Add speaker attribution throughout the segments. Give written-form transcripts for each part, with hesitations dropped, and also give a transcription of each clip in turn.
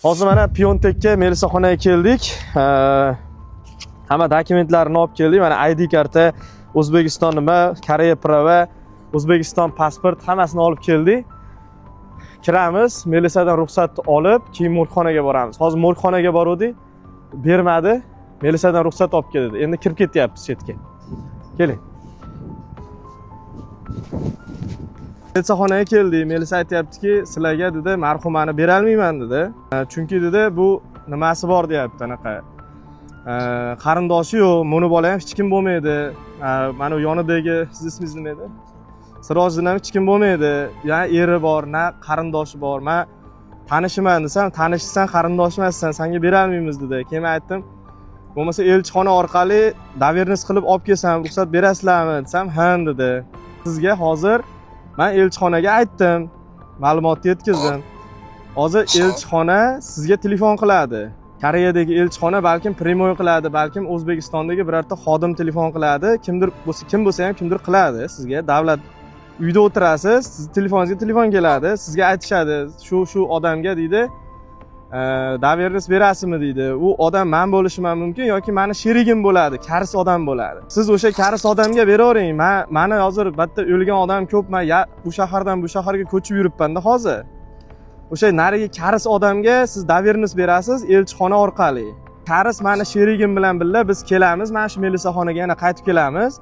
Speaker 1: Hozir mana Pyontekka, melisaxonaga keldik. Hamma dokumentlarini olib keldik. Mana ID karta, O'zbekiston nima, Koreya права, O'zbekiston pasport, hammasini olib keldik. Kiramiz, melisadan ruxsat olib, keyin morgxonaga boramiz. Hozir morgxonaga boruvdik, bermadi. Melisadan ruxsat olib keldi. Endi kirib ketyapmiz chetga. Keling. Melisaxonaga keldik. Melisa aytyaptiki, sizlarga, dedi, marhumani berolmayman, dedi. Chunki, dedi, bu nimasi bor deyapti, anaqa. Qarindoshi yo'q, buni bola ham hech kim bo'lmaydi. Mana bu yonidagi, siz ismingiz nima edi? Sirojiddin ham hech kim bo'lmaydi. Ya eri bor, na qarindoshi bor. Man tanishiman desam, tanishsan, qarindosh emassan, senga berolmaymiz, dedi. Keyin men aytdim, bo'lmasa elchixona orqali доверенность qilib olib kelsam, ruxsat berasizlarmi desam, ha, dedi. Sizga hozir man elchixonaga aytdim, ma'lumotni yetkazdim. Hozir elchixona sizga telefon qiladi. Koreyadagi elchixona balkim прямой qiladi, balkim O'zbekistondagi birorta xodim telefon qiladi. Kimdir bo'lsa, kim bo'lsa ham kimdir qiladi sizga. Davlat uyda o'tirasiz, sizni telefoningizga telefon keladi, sizga aytishadi, shu shu odamga, deydi, доверенность berasizmi, deydi. U odam man bo'lishim ham mumkin yoki mani sherigim bo'ladi, karis odam bo'ladi. Siz o'sha karis odamga beravering. Man mani hozir bitta o'lgan odam ko'p, man bu shahardan bu shaharga ko'chib yuribman-da hozir. O'sha narigi karis odamga siz доверенность berasiz elchixona orqali. Karis mani sherigim bilan birga biz kelamiz, mana shu melisaxonaga yana qaytib kelamiz.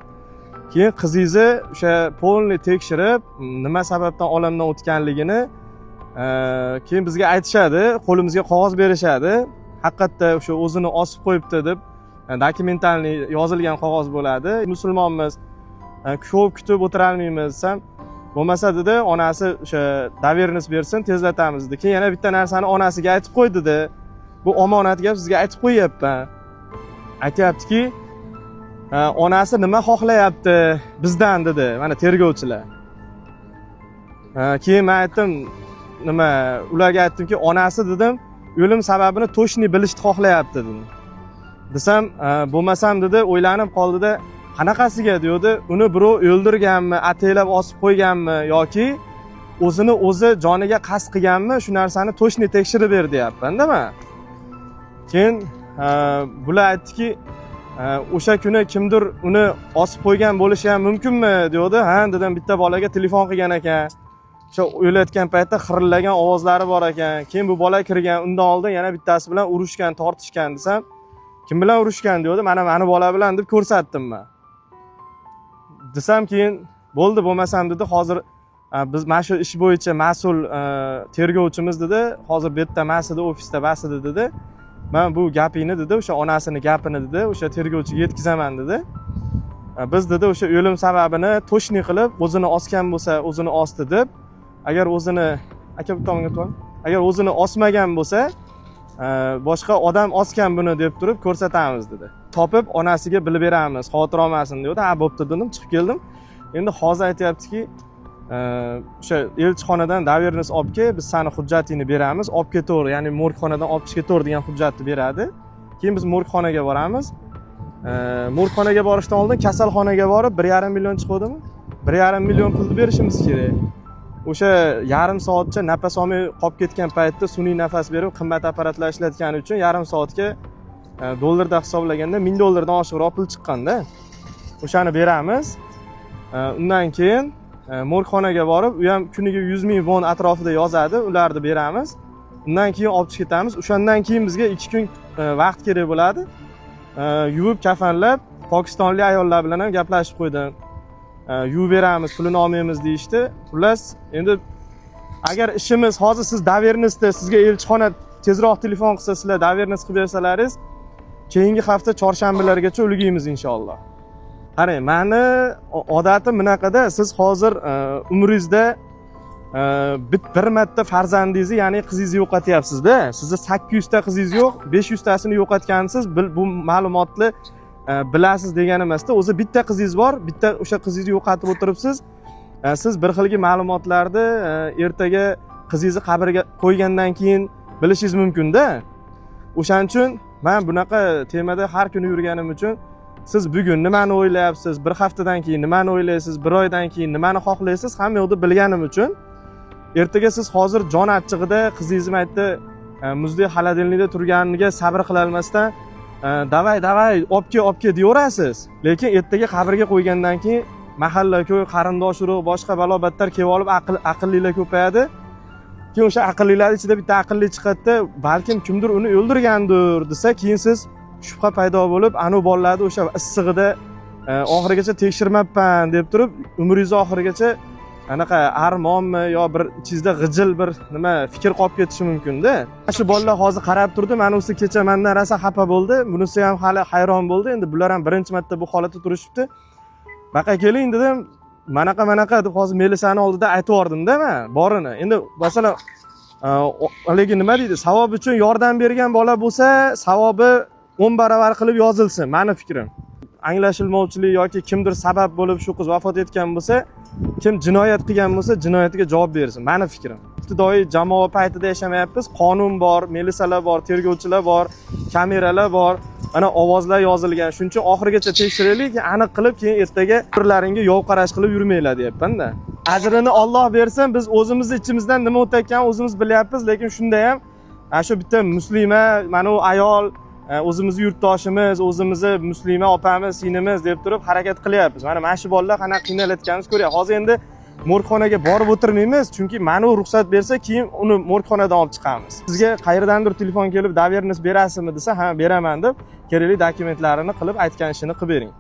Speaker 1: Keyin qizingizni o'sha полный tekshirib, nima sababdan olamdan o'tganligini keyin bizga aytishadi, qo'limizga qog'oz berishadi. Haqiqatda o'sha o'zini osib qo'yibdi deb документальный yozilgan qog'oz bo'ladi. Musulmonmiz, ko'p kutib o'tirolmaymiz desam, bo'lmasa, dedi, onasi o'sha доверенность bersin, tezlatamiz, dedi. Keyin yana bitta narsani onasiga aytib qo'y, dedi. Bu omonat gap, sizga aytib qo'yyapman. Aytyaptiki, onasi nima xohlayapti bizdan, dedi, mana tergovchilar. Keyin man aytdim, nima, ularga aytdimki, onasi, dedim, o'lim sababini точный bilishni xohlayapti, dedim. Desam, bo'lmasam, dedi, o'ylanib qoldida, qanaqasiga, deydi, uni birov o'ldirganmi, ataylab osib qo'yganmi yoki o'zini o'zi joniga qasd qilganmi, shu narsani точный tekshirib ber, deyapmanda man. Keyin bular aytdiki, o'sha kuni kimdir uni osib qo'ygan bo'lishi ham mumkinmi, deydi. Ha, dedim, bitta bolaga telefon qilgan ekan, o'sha o'layotgan paytda xirillagan ovozlari bor ekan. Keyin bu bola kirgan, undan oldin yana bittasi bilan urushgan, tortishgan, desam, kim bilan urushgan, deydi. Mana mani bola bilan, deb ko'rsatdim man. Desam, keyin bo'ldi, bo'lmasam, dedi, hozir biz mana shu ish bo'yicha mas'ul tergovchimiz, dedi, hozir bu yerda emas edi, ofisda emas edi, dedi. Man bu gapingni, dedi, o'sha onasini gapini, dedi, o'sha tergovchiga yetkazaman, dedi. Biz, dedi, o'sha o'lim sababini точный qilib, o'zini osgan bo'lsa, o'zini osdi deb, agar o'zini, aka, bu tomonga o'tib, agar o'zini osmagan bo'lsa, boshqa odam osgan buni deb turib ko'rsatamiz, dedi. Topib onasiga bilib beramiz, xavotir olmasin, dedi. Ha, bo'pti, dedim, chiqib keldim. Endi hozir aytyaptiki, o'sha elchixonadan доверенность olib kel, biz sani hujjatingni beramiz, olib ketaver, ya'ni morgxonadan olib chiqib ketaver degan hujjatni beradi. Keyin biz morgxonaga boramiz. Morgxonaga borishdan oldin kasalxonaga borib 1,5 million chiquvdimi, 1,5 million pulni berishimiz kerak. O'sha yarim soatcha nafas olmay qolib ketgan paytda sun'iy nafas berib, qimmat apparatlar ishlatgani uchun yarim soatga dollarda hisoblaganda 1000 dollardan oshiqroq pul chiqqanda, o'shani beramiz. Undan keyin morgxonaga borib, u ham kuniga 100 000 von atrofida yozadi, ularni beramiz. Undan keyin olib chiqib ketamiz. O'shandan keyin bizga 2 kun vaqt kerak bo'ladi. Yuvib kafanlab, pokistonlik ayollar bilan ham gaplashib qo'ydim. Yuvib beramiz, pulini olmaymiz, deyishdi. Xullas, endi agar ishimiz hozir siz доверенность da, sizga elchixona tezroq telefon qilsa, sizlar доверенность qilib bersalaringiz, keyingi hafta chorshanbalargacha ulgaymiz, inshaalloh. Qarang, mani odatim bunaqada, siz hozir umringizda bir marta farzandingizni, ya'ni qizingizni yo'qotyapsizda. Sizni 800 ta qizingiz yo'q, 500 tasini yo'qotgansiz, bu ma'lumotni bilasiz degani emasda. O'zi bitta qizingiz bor, bitta o'sha qizingizni yo'qotib o'tiribsiz. Siz bir xilgi ma'lumotlarni ertaga qizingizni qabrga qo'ygandan keyin bilishingiz mumkinda. O'shaning uchun man bunaqa temada har kuni yurganim uchun, siz bugun nimani o'ylayapsiz, bir haftadan keyin nimani o'ylaysiz, bir oydan keyin nimani xohlaysiz, hamma yoqda bilganim uchun, ertaga siz hozir jon achchig'ida qizingizni maytda Muzdek холодильник da turganiga sabr qilolmasdan "Давай, давай, olib kel, olib kel", deyaverasiz. Lekin ertaga qabrga qo'ygandan keyin mahalla ko'y, qarindosh urug', boshqa balo battar kelib olib, aqllilar ko'payadi. Keyin o'sha aqllilar ichida bitta aqlli chiqadida, "Balkim kimdir uni o'ldirgandir", desa, keyin siz shubha paydo bo'lib, anavi bolalarni o'sha issig'ida oxirigacha tekshirmabman deb turib, umringizni oxirigacha anaqa armonmi yo bir ichingizda g'ijil bir nima fikr qolib ketishi mumkinda. Shu bolalar hozir qarab turdi, manisi kecha mandan rosa xafa bo'ldi, bunisi ham hali hayron bo'ldi. Endi bular ham birinchi marta bu holatda turishibdi. "Baqa keling", dedim, "manaqa manaqa", deb hozir melisani oldida aytib yubordimda man borini. Endi masalan, haligi nima deydi, savob uchun yordam bergan bola bo'lsa, savobi 10 baravar qilib yozilsin, mani fikrim. Anglashilmovchilik yoki kimdir sabab bo'lib shu qiz vafot etgan bo'lsa, kim jinoyat qilgan bo'lsa, jinoyatiga javob bersin, mani fikrim. Ibtidoiy jamoa paytida yashamayapmiz. Qonun bor, milisalar bor, tergovchilar bor, kameralar bor, mana ovozlar yozilgan. Shuning uchun oxirigacha tekshiraylik aniq qilib, keyin ertaga birlaringga yov qarash qilib yurmanglar deyapmanda. Ajrini Olloh bersin. Biz o'zimizni ichimizdan nima o'tayotganini o'zimiz bilyapmiz, lekin shunda ham ana shu bitta muslima, mana u ayol, o'zimizni yurtdoshimiz, o'zimizni muslima opamiz, singlimiz deb turib harakat qilyapmiz. Mana shu bolalar qanaqa qiynalayotganimiz ko'ryapmiz. Hozir endi morgxonaga borib o'tirmaymiz, chunki mana u ruxsat bersa, keyin uni morgxonadan olib chiqamiz. Sizga qayerdandir telefon kelib, "Доверенность berasizmi?" desa, "Ha, beraman", deb kerakli dokumentlarini qilib, aytgan ishini qilib bering.